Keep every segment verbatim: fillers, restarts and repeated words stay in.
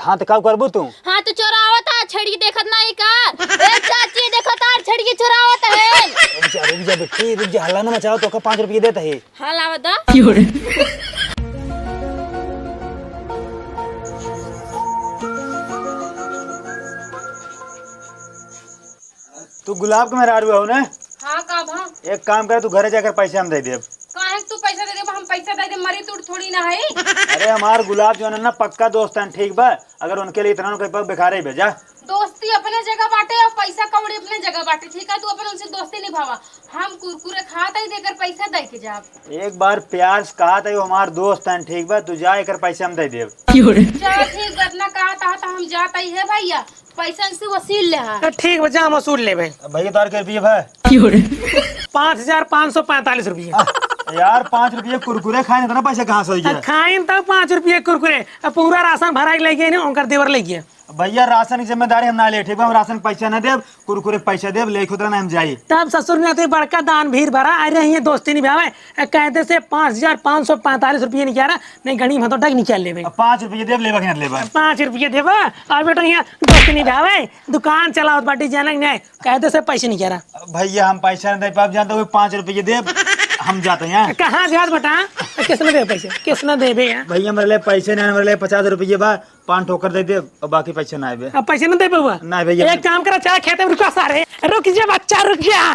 हाँ, तो का करबू तू? हाँ, तो चोरावत है, छेड़की देखत नाहीं का? ए चाची, देखत है, छेड़की चोरावत है। रुक जा, रुक जा बेटी, रुक जा, हल्ला ना मचाओ, तोका पाँच रुपये देत है। हाँ, लावा दा। तू गुलाब के मेहरारू हो ना? हाँ, का भा? एक काम कर, तू घरे जाकर पैसा हम दे देब। काहे तू पैसा दे देब? हम पैसा दे देब, मरी तू थोड़ी ना है। अरे, हमार गुलाब जौन है ना, पक्का दोस्त है, ठीक बा? अगर उनके लिए इतना ना कोई पग बेकारे ही भेजा। दोस्ती अपने जगह बाटे और पैसा कौड़ी अपने जगह बाटे, ठीक है? तू अपन उनसे दोस्ती निभावा। हम कुरकुरे खात है, देकर पैसा दे के जाब। एक बार प्यार से कहा था, वो हमार दोस्त है, ठीक बा? तू जा, एकर पैसा हम दे देब। चल ठीक बा, इतना कहा था, तो हम जात ही है भैया। पैसा इनसे वसूल ले हा। तो ठीक बा, जा हम वसूल लेबे। भैया, तोहर के रुपये भा? पाँच हजार पाँच सौ पैंतालीस रुपये। आ, यार, पाँच रुपये कुरकुरे खाइन, इतना पैसा कहाँ से हो गया? खाइन तब पाँच रुपये कुरकुरे, अब पूरा राशन भरा के ले गए ना, उनकर देवर ले गए। भैया, राशन की जिम्मेदारी हम ना ले, ठीक बा? हम राशन के पैसा ना देब, कुरकुरे के पैसा देब, ले खुद ना हम जाई। तब ससुर ने तो बड़का दान भीड़ भरा, अरे ये दोस्ती निभावे, कायदे से पाँच हजार पाँच सौ पैंतालीस रुपये निकाला, नहीं गणित में तो डग निकाल लेबे। अब पाँच रुपये देब, लेबा कि ना लेबा? पाँच रुपये देबा, और बेटा यहाँ दोस्ती निभावे, दुकान चलावत बाटी, जानक नहीं, कायदे से पैसे निकाला। भैया, हम पैसा नहीं दे पाब, जानते हो, पाँच रुपये देब, हम जाते हैं। कहाँ जात बेटा? किसने दे पैसे? किसने देबे यहाँ? भैया, मेरे लिए पैसे नहीं, मेरे लिए पचास रुपये बा, पान ठोकर दे देब, और बाकी पैसे ना आबे। अब पैसे ना दे पाबा? ना भैया। एक काम करा, चला खेते में रुका सारे, रुक जा बच्चा, रुक जा।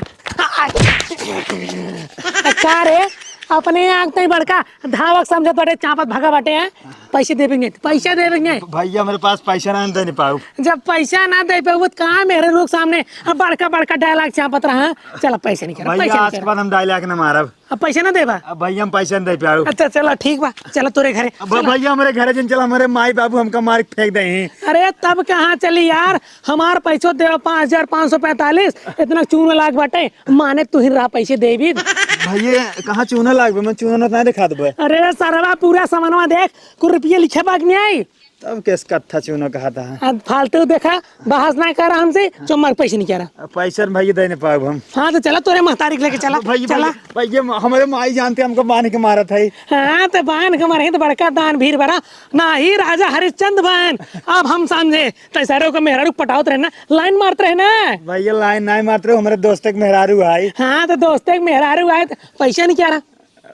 का रे, अपने आँख नहीं बड़का धावक समझत बाटे, चापत भगा बाटे हैं। पैसे देबे नहीं, पैसा देबे नहीं। भैया, मेरे पास पैसा ना दे नहीं पाऊ। जब पैसा ना दे पाऊ तो कहाँ मेरे लोग सामने अब बड़का बड़का डायलॉग चापत रहा? चला पैसे निकाल, भैया, पैसे आज के निकाल। बाद हम डायलॉग ना मारब। अब पैसे ना देबा? अब भैया, हम पैसे ना दे पाऊ। अच्छा, चला ठीक बा, चला तोरे घरे, अब चला। भैया, हमारे घरे जिन चला, हमारे माई बाबू हमका मार के फेंक दे हैं। अरे तब कहाँ चली यार, हमार पैसो देवा पाँच हजार पाँच सौ पैंतालीस, इतना चूना लाग बाटे, माने तू ही रहा पैसे देबी। भैया, कहाँ चूना लाग बे? मैं चूना ना दिखा देबे। अरे सरवा, पूरा सामानवा देख, कुछ रुपये लिखे बाग नहीं आई। तब केस कत्था चूना कहा था। अब फालतू देखा, बहस ना करा हमसे, चुम्मा के पैसे नहीं करा। अब पैसा भैया दे नहीं पाऊ हम। हाँ, तो चला, तोरे महतारी के लेके चला, भैया, चला। भैया, भैया, हमारे माई जानते हमको बांध के मारा था। हाँ, तो बांध के मारे तो बड़का दान भीड़ भरा, ना ही राजा हरिश्चंद्र बन। अब हम समझे, तो सारे को मेहरारू पटावत रहे ना, लाइन मारत रहे ना। भैया, लाइन नहीं मारत रहे, हमारे दोस्त के मेहरारू आई। हाँ, तो दोस्त के मेहरारू आए, तो पैसा नहीं करा।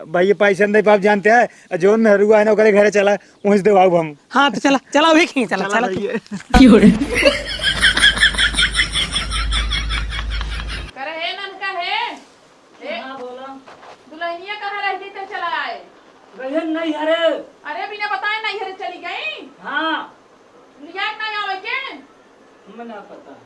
भैया, पैसा नहीं पाप जानते हैं, जौन मेहरुआ है ना, ओकरे घरे चला, वहीं से देवाऊ हम। हाँ, तो चला, चला, वही कहीं चला, चला चला तू। भैया। करे हे ननका हे, हे। हाँ, बोला। दुल्हनिया कहाँ रह गई, ते चला आए? गई नहीं हरे। अरे, बिना बताए नहीं हरे चली गई? हाँ। लिया के नहीं आवे के? हमें ना पता है।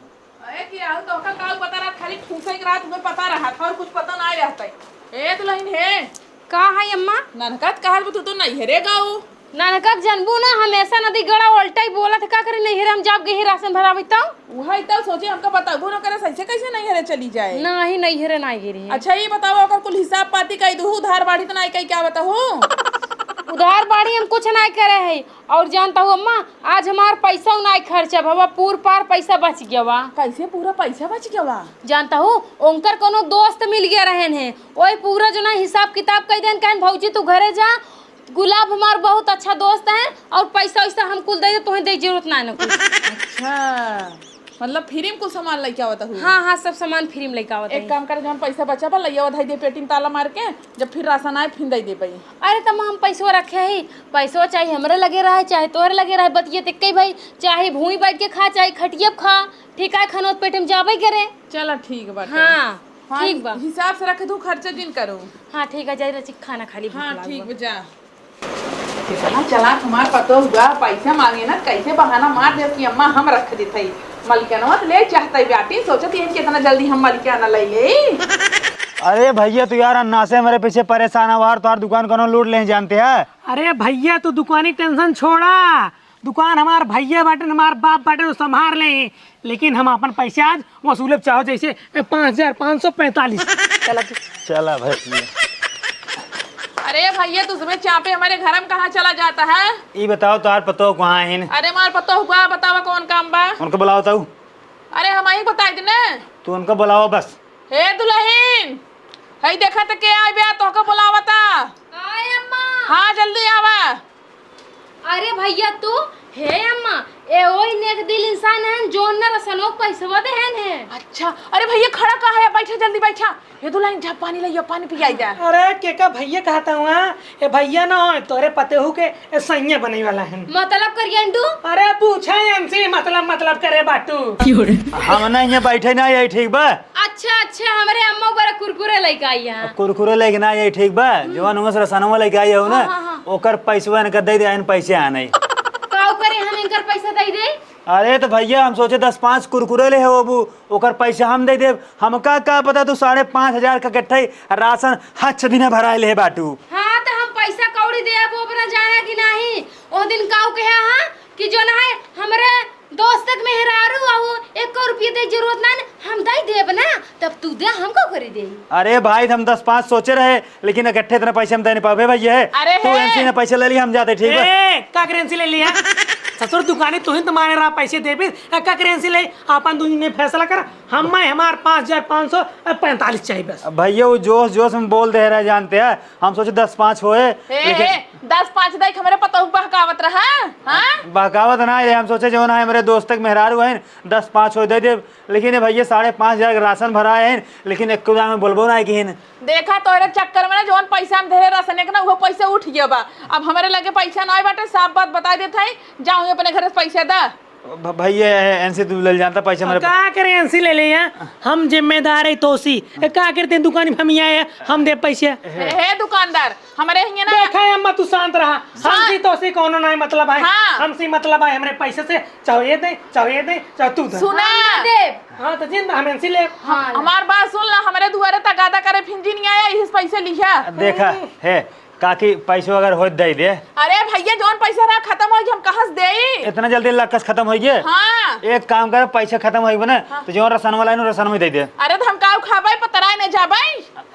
अरे, कि राहुल, तोहका का पता रहत, खाली ठूसे के रहत, हमें पता रहत, और कुछ पता नहीं रहत है। ए, दुल्हन हे। का है अम्मा? ननका त कहत बा, तू तो नैहरे गाऊ। ननका के जनबू ना, हमेशा नदी गड़ा उल्टा ही बोलत है, का करी नैहरे हम जाब गही राशन भरावे तो? उहे तो सोचे, हमका बताबू ना करे, सही से कैसे नैहरे चली जाए? नहीं, नैहरे नहीं गिरी है। अच्छा, ये बताओ, अगर कुल हिसाब पाती कही दू, उधार बाढ़ी तो नहीं कही, क्या बताओ? उधार बाढ़ी हम कुछ नहीं करे है, और जानत हू अम्मा, आज हमार पैसा नाई खर्चा भवा, पूर पार पैसा बच गया बा। कैसे पूरा पैसा बच गया बा? जानत हू, उनकर कोनो दोस्त मिल गया रहेन है, ओए पूरा जो ना हिसाब किताब कई देन, कहन, "भौजी तू घरे जा, गुलाब हमार बहुत अच्छा दोस्त है, और पैसा वैसा हम कुल दे दे, तोहे दे जरूरत ना है ना कुछ।" अच्छा। मतलब फ्री में कुल सामान लेके आवत हू? हाँ, हाँ, सब सामान फ्री में लेके आवत एक हई। काम करे, जौन पैसा बचा बा, लइया धई दे पेटी में ताला मार के, जब फिर राशन आए, फिर दे देबई। अरे, तब हम पैसवा रखे ही, पैसवा चाहे हमरे लगे रहे, चाहे तोहरे लगे रहे, बतिये ते कई भाई, चाहे भूमि बैठ के खा, चाहे खटिया पे खा, ठीक है, खाना पेट में जाबे करे। चला, ठीक बाटे। हाँ, हाँ, ठीक बा। हिसाब से रखे तू, खर्चा जिन करू। हाँ, ठीक है, जाई रची खाना खा ली, भूख हाँ, लागल ठीक बा। बा, जा। कितना चालाक हमार पतोह बा, पैसा मांगे ना, कैसे बहाना मार देत कि अम्मा हम रख देत हई। मलिकनवा त ले चाहत हई बेटी, सोचत हई कि इतना जल्दी हम मलिकाना ले ले। अरे भैया, तू यार अन्ना से हमारे पीछे परेशान है, बाहर तोहार दुकान कोनो लूट ले जानते हैं। अरे भैया, तू दुकानी टेंशन छोड़ा, दुकान हमार भैया बाटे, हमार बाप बाटे, तो संभार ले। लेकिन हम अपन पैसा आज वसूलब चाहो, जैसे पाँच हजार पाँच सौ पैंतालीस। चला तू। चला भाई। अरे भैया, तू सुबह चापे हमारे घर में कहाँ चला जाता है? ई बताओ, तोहार पतोह कहाँ है? अरे हमार पतोह हुआ, बतावा कौन काम बा? उनको बुलाओ ताऊ। अरे हम ही बताई देने। तू उनको बुलाओ बस। हे दुल्हन, हई देखा त के आए बे, तोहके बुलावता। आए अम्मा। हाँ, जल्दी आवा। अरे भैया तू, हे अम्मा, ए, ओई नेक दिल इंसान हन, जोन न रसनो के पैसवा देहन है। अच्छा, अरे भैया खड़ा का है, बैठा जल्दी बैठा। ये दुल्हन जा पानी लइया, पानी पियाई जा। अरे केका भैया कहता हुआ, ए भैया ना हो, तोरे पतेहू के ए सैया बने वाला है। मतलब करियंडू? अरे पूछा एनसी मतलब, मतलब करे बाटू। हम ना यहाँ बैठे ना, यही ठीक बा। अच्छा, अच्छा, हमरे अम्मा बड़ा कुरकुरे लेके आई है। कुरकुरे लेके ना, यही ठीक बा। जवन हुआ से रसनवा लेके आई हो ना, हाँ, हाँ, हाँ। ओकर पैसवा इनका दे दे, आइन पैसे आने। का करे हम इनकर पैसा दे दे? अरे तो भैया, हम सोचे दस पाँच कुरकुरे ले हो अबू, ओकर पैसा हम दे देब। हमका का पता तू साढ़े पाँच हजार का इकट्ठा ही राशन हच दिना भराए ले बाटू। हाँ, तो हम पैसा कौड़ी देब, वो अपना जाना कि नहीं। ओ दिन काऊ कहे हाँ कि जो ना है हमरे दोस्त के मेहरारू, आ वो एको रुपये दे जरूरत ना, हम दे देब ना, तब तू दे, हम का करे दे। अरे भाई, हम दस पाँच सोचे रहे, लेकिन इकट्ठे इतना पैसे हम दे नहीं पावे भैया। अरे तू हे। एनसी ने पैसे ले लिया, हम जाते, ठीक बा? ए, का करेंसी ले लिया? ससुर दुकानी तू ही तो माने रहा पैसे देबे, आ, का करेंसी ले? आपन दुनिया में फैसला कर, हम मैं हमार पाँच हजार पाँच सौ पैंतालीस चाहिए बस। अब भैया वो जोश जोश में बोल दे रहे जानते हैं, हम सोचे दस पाँच होए, ए, लेकिन ए, दस पाँच दाई के हमरे पतोह बहकावत रहा, हाँ? बहकावत ना रहे, हम सोचे जो ना हमरे दोस्त के मेहरारू हैं, दस पाँच होए दे देब, लेकिन ये भैया साढ़े पाँच हजार के राशन भराए हैं, लेकिन एक दाम में बोलबो ना किहिन। देखा तोहरे चक्कर में ना जौन पैसा हम धरे राशन एक ना वो पैसा उठ गया बा। अब हमरे लगे पैसा ना बाटे, साफ बात बताई देत हई, जाऊँ अपने घर से पैसा दा। भ-, भैया एनसी तू ले जानता पैसा अब मेरे का करे एनसी ले ले यहाँ? हम जिम्मेदार है तोसी। ए, का करते हैं दुकान में हम यहाँ आए, हम दे पैसे। हे, हे दुकानदार, हमरे हियाँ ना देखा है अम्मा, तू शांत रहा। शांत। हमसे तोसी कोनो नहीं मतलब है। हाँ। हमसे मतलब है हमरे पैसे से, चाहे ये दे, चाहे ये दे, चाहे तू दे। सुना। हाँ, देब। हाँ, तो जिन हम एनसी ले। हाँ, हमार बात सुन ला, हमरे दुआरे तगादा करे फिर जिन आया, इस पैसे लिहा। देखा, हे, काकी, पैसो अगर होत दे दे। अरे भैया, जौन पैसा रहा खत्म हो गया, हम कहाँ से देई? इतना जल्दी लक्कस खत्म हो गया? हाँ। एक काम कर, पैसा खत्म हो गया ना, हाँ। तो जौन रसन वाला है ना, रसन में दे दे। अरे तो हम का खाबे, पतराए नहीं जाबे?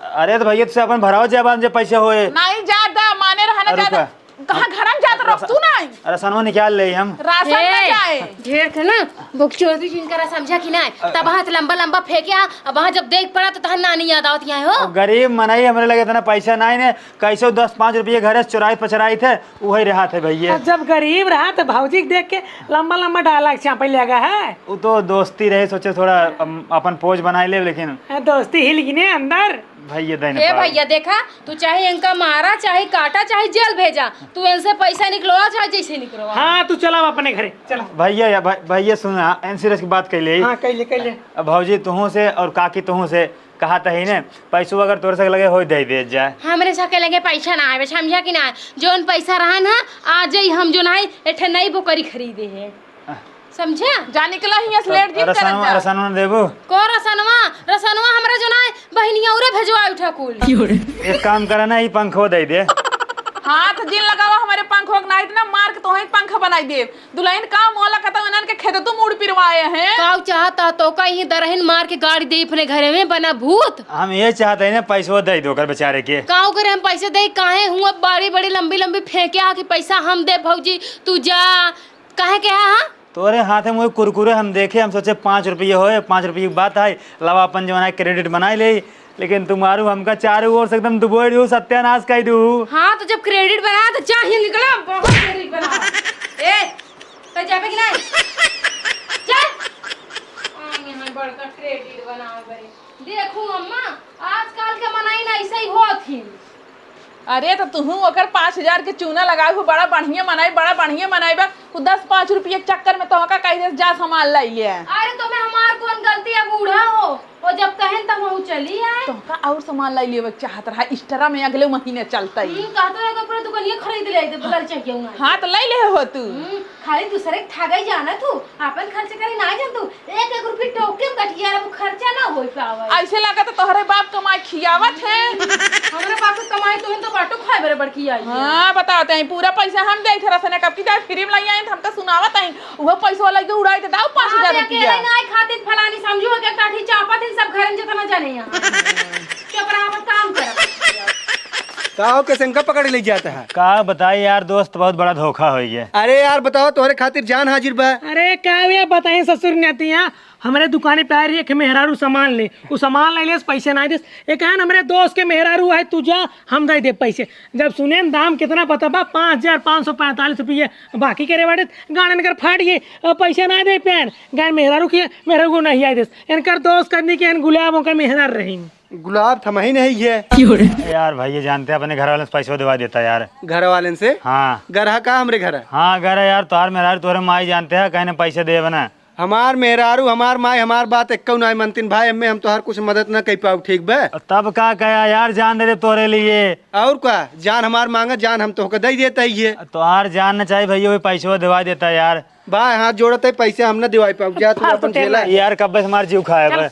अरे तो भैया, तुझसे अपन भराओ जाबा, जे पैसे होए। नहीं जादा, माने रहना अरे जादा। रुका। कहाँ घर में जात रह तू नहीं? रसनवा निकाल ले हम। राशन ना ए, जाए। ढेर थे ना, बकचोदी जिनकरा समझा कि नहीं? तब हाथ लंबा लंबा फेंके आ, अब वहाँ जब देख पड़ा तो तहन नानी याद आवत यहाँ हो। अब गरीब मनई, हमरे लगे इतना पैसा नहीं ने, कैसे दस पाँच रुपये घरे से चुराई पचराई थे, वही रहा थे भैया। अब जब गरीब रहा तो भौजी के देख के लंबा लंबा डायलॉग चापे लगा है। वो तो दोस्ती रहे, सोचे थोड़ा, अम, अपन पोज बनाए ले, लेकिन हाँ, दोस्ती हिल गिने अंदर। भैया दे न ए पाओ। भैया, देखा, तू चाहे इनका मारा, चाहे काटा, चाहे जेल भेजा, तू इनसे पैसा निकलवा, चाहे जैसे निकलवा। हाँ, तू चला अपने घरे, चला। भैया, या भै-, भैया सुन, हाँ, एनसी रस की बात कर ले। हाँ, कर ले, कर ले। अब भौजी तुहूँ से और काकी तुहूँ से कहा तही ने, पैसो अगर तोरे से लगे हो दे दे जाए। हमरे से लगे पैसा ना आवे, समझा कि ना? जौन पैसा रहा ना, आ जाई, हम जो ना है, एठे नई बोकरी खरीदे है। समझा? जा निकला ही, slate जिन करत रसनवा, जा। रसनवा देबू? को रसनवा? रसनवा हमरा जो ना है, बहिनिया उरे भेजवा उठा कुल। एक काम करे ना, ई पंखो दे दे। हाथ जिन लगावा हमरे पंखो के, नाहीं त ना मार के तोहे पंखा बनाई देब। दुल्हन का मोला कतौ इनन के खेत तू मूड़ पिरवाए हैं। काऊ चाहता तो का ही दरहिन मार के गाड़ी दे अपने घरे में बना भूत। हम ये चाहते हैं ना, पैसो दे दो कर बेचारे के। काऊ करे हम पैसे दे, काहे हुआ बड़ी बड़ी लंबी लंबी फेंके हा कि पैसा हम दे भौजी, तू जा। काहे के हा, हाँ? तोरे हाथे में वो कुरकुरे हम देखे, हम सोचे पाँच रुपये होए, पाँच रुपये की बात है, लावा अपन जवन है credit बनाई ले, लेकिन तुम्हारू हमका चारों ओर से एकदम डुबोए दू, सत्यानाश कर दू। हाँ, तो जब credit बना तो जा ही निकला, बहुत credit बना। ए, तो जाबे कि नहीं? जा। आए हैं बड़का credit बनावे बरे। देखू अम्मा, आजकल के मनई ना ऐसे ही होत ही। अरे, तो तुहूँ ओकर पाँच हजार के चूना लगाऊ हो, बड़ा बढ़िया मनई, बड़ा बढ़िया मनई बा। उ दस पाँच रुपये के चक्कर में तोहका कह दे, "जा सामान लाई ले।" अरे, तो मैं हमार कौन गलती है, बूढ़ा हो, और जब कहें तब हम चली आए। तोहका और सामान लाई लेवे के चाहत रहा, extra में अगले महीने चलते ही। हम्म, कहते हो कि पूरा दुकानिया खरीद ले, तो बदल चाहिए हूँ। हाँ, तो लाई ले हो तू। हम्म, खाली दूसरे के ठगाई जाना तू, अपन खर्च करे ना जान तू। एक एक रुपये टोके में कटिया रे, खर्चा ना हो पावे। ऐसे लगा तो तोहरे बाप कमाई खियावत है। हमरे बाप के कमाई तो हम तो बाटो खाए बरे बड़की आई है। हाँ, बताते हैं, पूरा पैसा हम दे थे रसने कब की जाए फ्री में लाई आए, तो हमका सुनावत हैं, वो पैसा वाला के उड़ाए थे, दाओ पाँच हजार रुपया। अकेले ना खातिर फलानी समझू के काठी चापत हैं सब घर में जितना जाने यहाँ। चुप रहा, मत काम कर। का हो, कैसे इनका पकड़ ले जाता है? का बताई यार दोस्त, बहुत बड़ा धोखा हो गया। अरे यार बताओ, तोहरे खातिर जान हाजिर बा। अरे का भैया बताई ससुर नतिया, हमरे दुकानी पे आए रही एक मेहरारू सामान ले, उ सामान ले लेस, पैसे नाहीं देस। एक है न हमरे दोस्त के मेहरारू है, तू जा, हम दे दे पैसे। जब सुने न दाम कितना पता बा, पाँच हजार पाँच सौ पैंतालीस रुपये बाकी करे बाटे, गाड़न कर फाट गए, अ, पैसे नाहीं दे पैन। गए मेहरारू के, मेहरारू को नहीं आए देस। इनकर दोस्त करनी के हन गुलाब, ओकर मेहरार रही। गुलाब थमही नहीं है। यार भाई, ये जानते हैं, अपने घर वाले से पैसो दिवा देता यार। घर वाले से? हाँ। घर है का हमरे घर? हाँ, घर है यार, तोहार मेहरारू तोहरे माई जानते हैं, कहीं ने पैसे देबे ना। हमार मेहरारू, हमार माई, हमार बात एक्कौ नाई मनतिन भाई, एम्मे हम तोहार कुछ मदद ना कइ पाउब, ठीक बा? तब का कहा यार, जान दे दे तोहरे लिए। और का, जान हमार मांगा, जान हम तोहके दइ देत ही है। तोहार जान न चाही भैया, वही पैसवा दिवा देता यार। भाई हाथ जोड़त है, पैसे हम ना दिवाई पाउब, जा तू अपन झेला। यार कब्बे से हमार जीव खाए बा।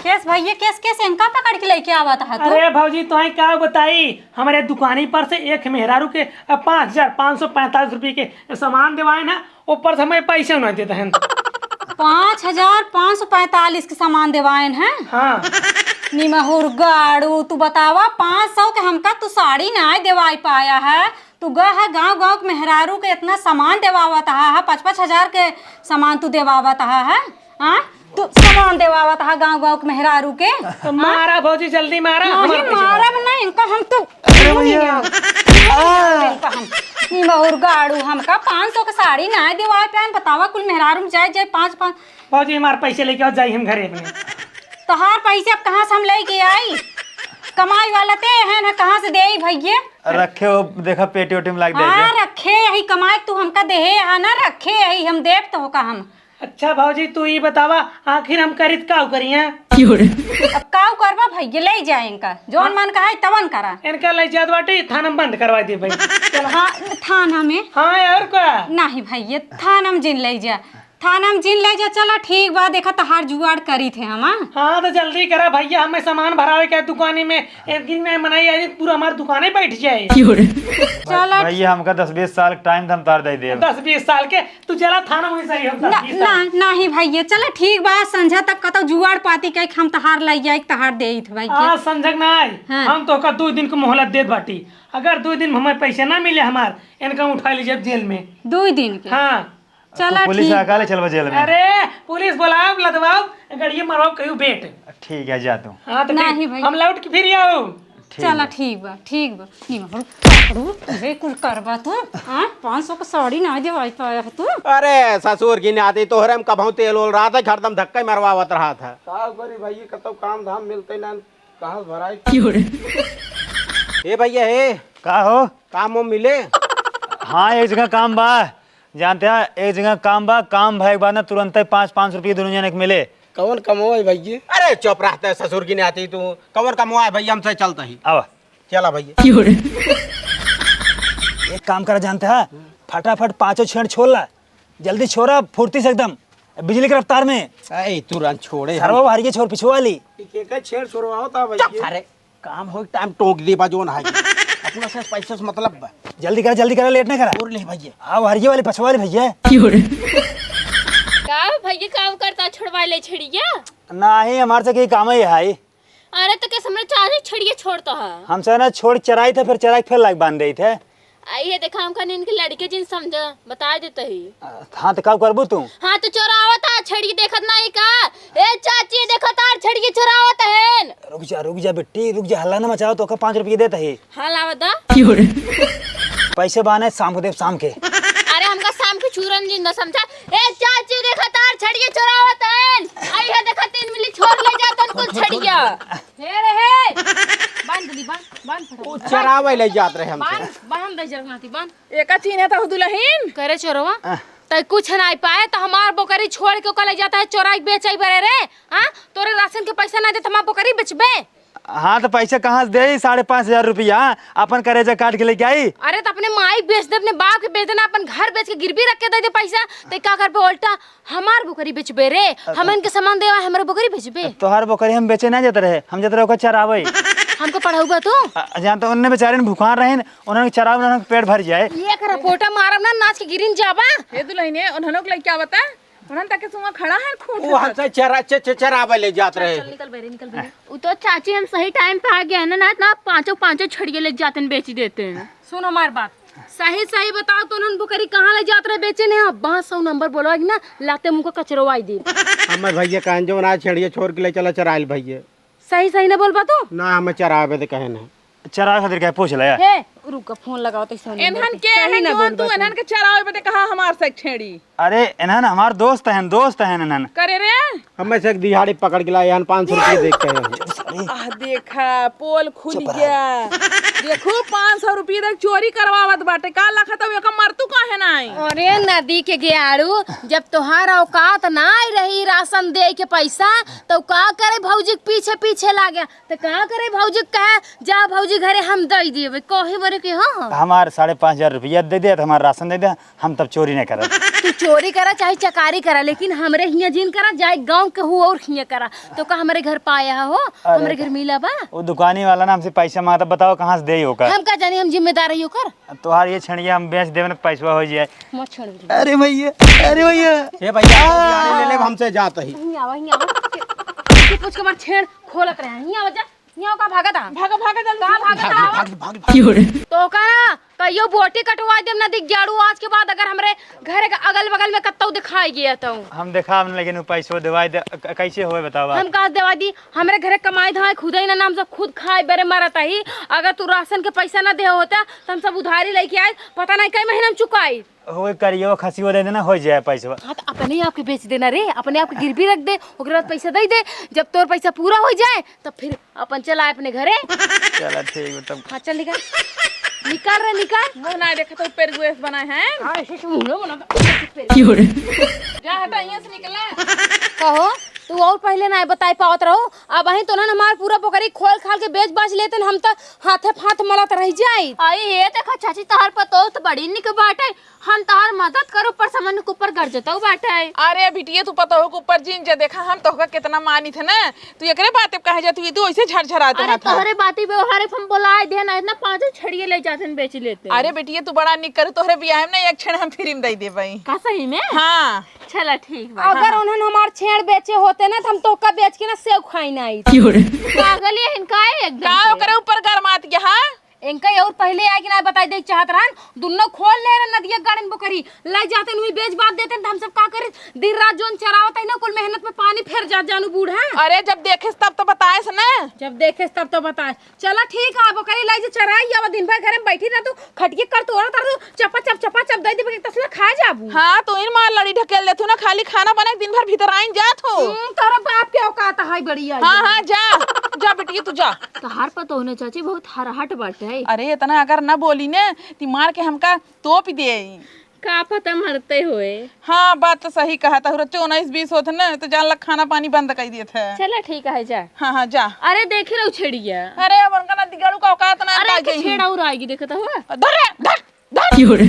केस भैया, केस, केस इनका पकड़ के लेके आवत है तू? अरे भौजी, तोहे का बताई, हमरे दुकानी पर से एक मेहरारू के, अ, पाँच हजार पाँच सौ पैंतालीस रुपये के सामान देवाए ना, ऊपर से हमें पैसे नहीं देते हैं। पाँच हजार पाँच सौ पैंतालीस के सामान देवाएन हैं? हाँ। निमहुर गाड़ू, तू बतावा, पाँच सौ के हमका तू साड़ी नाय देवाई पाया है, तू गह है गाँव गाँव के मेहरारू के इतना सामान देवावत हा, हा, पाँच पाँच हजार के सामान तू देवावत हा, है? हाँ? तू सामान देवावत हा गाँव गाँव के मेहरारू के? तो हाँ? मारा भौजी, जल्दी मारा, नहीं, हमारे पीछे मारा मारा। ना, इनका हम तो अरे भैया। इनका हम, ई महुर गाड़ू, हमका पाँच सौ के साड़ी ना देवाए पाएन, बतावा, कुल मेहरारू में जाए, जाए पाँच, पाँच। भौजी, हमार पैसे लेके आओ, जाई हम घरे अपने। तोहार पैसे अब कहाँ से हम लेके आई? कमाई वाला ते हैं ना, कहाँ से देई भैया? रखे हो, देखा पेटी ओटी में लाग हाँ, देखे। रखे यही कमाई तू हमका देहे हा ना, रखे यही हम देब तो का हम। अच्छा भौजी, तू ई बतावा, आखिर हम करित काउ करिया? अब काउ करबा भैया, ले जा इनका, जौन मन कहा है तवन करा। इनका ले जात बाटे, थाना में बंद करवा दे भाई। चल। हाँ, थाना में? हाँ, और का? नहीं भैया, थाना में जिन ले जा, थाना में जिन ले जा। चला ठीक बा, देखा तहार जुगाड़ करी थे हम, हाँ? हाँ, तो जल्दी करा भैया, हमें सामान भरावे के दुकानी में, एक दिन में मनाई आई, पूरा हमार दुकाने बैठ जाए। चला। भैया, हमका दस बीस साल टाइम था, हम तार दे देब। दस बीस साल के तू चला थाना में सही होता, ना, ई सब। ना, नाही भैया, चला ठीक बा, संझा तक कतौ जुआड़ पाती कइ के हम तहार लइ जाए, तहार देइत भैया। आज संझा क ना आई, हाँ। हम तोहका दुइ दिन क मोहलत देत बाटी। अगर दुइ दिन में हमें पैसे ना मिले हमार, इनका उठा ली जाब जेल में। दुइ दिन के? हाँ। चला तो पुलिस ठीक आ का ले बा। चलबा जेल में? अरे, पुलिस बोलाब, लदवाब, गड़िया मरवाब, कहियो बेट। ठीक है, जा तू। हाँ, तो नाही फिर भैया। हम लौट के फिर आऊ। ठीक चला, बा। ठीक बा, ठीक बा। निमहर पकड़ू, ये कुल करबा तू, हाँ? पाँच सौ क साड़ी ना देवाई पाया है तू। अरे, ससुर की नाती, तोहरे में कभौ तेल ओल रहत है, हरदम धक्का ही मरवावत रहत है। का करी भाई, कतौ काम धाम मिलते ना, कहाँ से भराई? ए भैया, हे। का हो? काम वाम मिले? हाँ, एक जगह काम बा। जानते हैं, एक जगह काम बा, काम भए के बाद ना तुरंते पाँच, पाँच सौ रुपये दुनों जने के मिले। कौन कमवा है भैया? अरे चुप रहते ससुर की नाती तू। कौन कमवा है भैया, हमसे चलता ही। आवा। चला भैया। एक काम करा जानते हैं, फटाफट पाँचों छेड़ छोड़ ला, जल्दी छोड़ा फुर्ती से एकदम, बिजली की रफ्तार में। ए, तुरंत छोड़े हम। सरवा बाहर के छोड़, पिछुआ वाली। के का छेड़ छोड़वा होता चुप भैया? सारे। काम हो टाइम टोक दे बा जोन है। अपना से पैसे से मतलब बा। जल्दी करा, जल्दी करा, लेट ना करा। और ले भैया। हाँ, वो हरिये वाली, पछवा वाली भैया। का भैया काम करता, छोड़वा ले छेड़िया? नाही, हमार से के काम ही है। अरे तो कैसे हमरे चाची छेड़िया छोड़ता है? हमसे ना छोड़ चराई थे, फिर चराई के फिर लाइक बांध देई थे। आई है, देखा, हमका नींद के लड़के जिन समझा, बता देते ही। हाँ, तो का करबू तू? हाँ, तो चोरावत है, छेड़िया देखत नाही का? ए चाची, देखो तार छेड़िया चोरावत है। रुक जा, रुक जा बिट्टी, रुक जा, हल्ला ना मचाओ, तोका पाँच रुपये देत ही। हाँ, लावा दा। पैसे बाने शाम को देब, शाम के। अरे, हमका शाम के चूरन जिंदा समझा। ए चाची, देखो तार छेड़िया चोरावत है। आई है, देखो तीन मिली छोड़ ले जात है कुल छेड़िया। हे रे हे, बांध दी, बांध, बांध फटाफट। उ चरावे ले जात रहे हमसे। बांध, बांध दे जरक नाती, बांध। एका चीन्हे त हो दुलहिन। करे चोरवा, आह। तै कुछ नाहीं पाए त हमार बोकरी छोड़ के ओका ले जाता है चोराई बेचई बरे रे। हाँ, तोरे राशन के पैसा नाहीं देत हमार बोकरी बेचबे? हाँ, त पैसा कहाँ से देई? साढ़े पाँच हजार रुपया अपन करेजा काट के लेके आई। अरे, त अपने माई के बेच दे, अपने बाप के बेच दे ना, अपन घर बेच के गिरवी रख के दे दे पैसा। तै का करबे उल्टा? हमार बोकरी बेचबे रे? अ, हमन के सामान देवा, हमरे बोकरी बेचबे? तोहार बोकरी हम बेचे ना जात रहे, हम जात रहे ओकर चरावे। हमको पढ़ाऊबा तू? अ, जान तो उनने बेचारे ने भुखान रहे, उन्हन के चरावे, उन्हन के पेट भर जाए। ये कर पोटा मारब ना, नाच के गिरिन जाबा। हे दुलहिने, उन्हनों के लइका बता, उन्हन तक के सुमा खड़ा है, खूंट वो से। हमसे चरा-, च-, च-, चरावे ले जात रहे। चल, निकल बहरे, निकल बहरे। उ तो चाची हम सही टाइम पे आ गए हैं ना, ना, ना पाँचों, पाँचों छड़िए ले जाते हैं, बेच देते हैं। सुन हमार बात, सही सही बताओ तो उन्हन बोकरी कहाँ ले जात रहे बेचे ने? अब बाँस सौ नंबर बोलवा कि ना, लाते मुँह को कचरवाई दे। हमें भैया कहन जो ना छेड़िए छोड़ के ले चला चराइल भैया। सही सही ना बोलबा तू? ना, हमें चरावे दे कहे ना। चरावे खातिर कहे पूछ ले। हे, रुक, फोन लगाओ तो सोनी इन्हन के सही हैं ना जौन बोलबा तू तू। इन्हन के चरावे बदे कहा हमार से छेड़ी। अरे इन्हन हमार दोस्त हैं, दोस्त हैं इन्हन। करे रे। हमें से एक दिहाड़ी पकड़ के लाए, यहाँ पाँच सौ रुपये देख के आए हैं। आह, देखा, पोल खुल गया। देखो, पाँच सौ रुपये तक चोरी करवावत बाटे। का लखत हो, एका मरतू काहे ना आई? अरे नदी के गेआड़ू, जब तोहार औकात ना आई रही राशन दे के पैसा, तो का करे भौजी के पीछे पीछे लागे? तो का करे भौजी के कहे, जा भौजी घरे हम दे देबे, कहे बरे के हाँ। हमार साढ़े पाँच हजार रुपया दे दे, तो हमार राशन दे दे, हम तब चोरी नहीं करब। तू चोरी करा चाहे चकारी करा, लेकिन हमरे हियाँ जिन करा, जाए गाँव के हु और हियाँ करा। तो का हमरे घर पाया हो? अरे हमरे घर मिला बा? वो दुकानी वाला ना हमसे पैसा मांगता, बताओ कहाँ से दे ओकर? हम का जानी, हम जिम्मेदार है ओकर। अब तोहार ये छेड़िया हम बेच देवे ना, पैसवा हो जाए। मत छेड़ दे। अरे भैया, अरे भैया। हे भैया, गाड़ी ले ले, हमसे जात ही। नहीं आवा, नहीं आवा। कुछ के मार छेड़ खोलत रहे। नहीं आवा जा। यहाँ का भागत आ? भागा, भागा, जल्दी का से। भागत आ? भाग, भाग, भाग, भाग। तो का ना, कहियो बोटी कटवा देम ना दिख जाड़ू आज के बाद, अगर हमरे घर के अगल बगल में कत्तौ दिखाई गया तो। हम देखा हम, लेकिन वो पैसो देवाई दे, क-, कैसे होए बताओ आप? हम कहाँ देवा दी? हमरे घरे कमाई धमाई खुद ही ना, नाम से खुद खाए बरे मरत ही। अगर तू राशन के पैसा ना दे होता तो हम सब उधारी लेके आए, पता नहीं कई महीना में चुकाई। वो करियो खसियो दे देना, हो जाए पैसवा। हाँ, तो अपने आप के बेच देना रे, अपने आप के गिरवी रख दे, ओकरे बाद पैसा दे दे। जब तोर पैसा पूरा हो जाए, तब फिर अपन चला अपने घरे। चला ठीक बा तब। हाँ, चल निकल, निकल रे, निकल। मुँह ना देखा तो पेर गुएस बना है। हाँ, ऐसे से मुँह ना बना। की हो रे? जा हटा, यहाँ से निकला। कहो, तू और पहले ना बताई पावत रहो। अब अहीं तो ना हमार पूरा बोकरी खोल खाल के बेच बाच लेते न, हम तो हाथे फाथ मलत रह जाई। आई हे, देखा चाची, तोहर पतोह तो बड़ी निक बाटे। हम तोहार मदद करो, पर समन के ऊपर गरजतौ बाटे। अरे बिटिया, तू पतोह के ऊपर जिन जे, देखा हम तोहका कितना मानित है ना, तू एकरे बात पे कहे जात हुई, तू ऐसे झरझरात अरे रहत है। तोहरे बाती पे ओहरे हम बोलाए दे ना, इतना पाँचों छेड़िए ले जाते न बेच लेते। अरे बिटिया, तू बड़ा निक करू, तोहरे बियाह में ना एक छेड़ हम फ्री में दे देबई। का सही में? हाँ। चला ठीक बा। अगर हाँ। उन्हन हमार छेड़ बेचे होते ना, तो हम तोहका बेच के ना सेव खाई ना आई। की हो रे? पागल ये इनका है एकदम का से। ओकरे ऊपर गरमात गया, हाँ? इनका ये और पहले आए कि ना बताई दे चाहत रहन, दुन्नो खोल ले रहे नदिया गाड़न बोकरी, ले जाते न वही बेच बाच देते न, तो हम सब का करी? दिन रात जोन चरावत है ना, कुल मेहनत में पानी फेर जात जानू बूढ़ा। अरे जब देखेस तब तो बताएस ना। जब देखेस तब तो बताएस। चला ठीक है, बोकरी ले जे चराई, अब दिन भर घरे में बैठी रह तू, खटिए कर तोड़ा तर तू, चपा चप, चपा चप दे दे, तसला खा जाबू। हाँ, तू इन मार लड़ी ढकेल देथू ना, खाली खाना बना के दिन भर भीतर आइन जात हो। हम्म, तोरा बाप के औकात है बड़ी आई। हाँ, हाँ, जा, जा बिटिया, तू जा। तोहार पतोह ने चाची बहुत हरहट बाटे। अरे, इतना अगर ना बोली ने, ती मार के हमका तोप दे। का पता मरते होए। हाँ, बात तो सही कहा, तहुरा चो उन्नीस बीस होत न, तो जान ला खाना पानी बंद कर देत है। चला ठीक है, जा। हाँ, हाँ, जा। अरे, देखे रहो छेड़िया। अरे, अब उनका ना दिगाड़ू का औकात ना अरे, का एक गई। छेड़ा और आएगी, देखता हुआ। धर रे, धर, धर। की हो रे?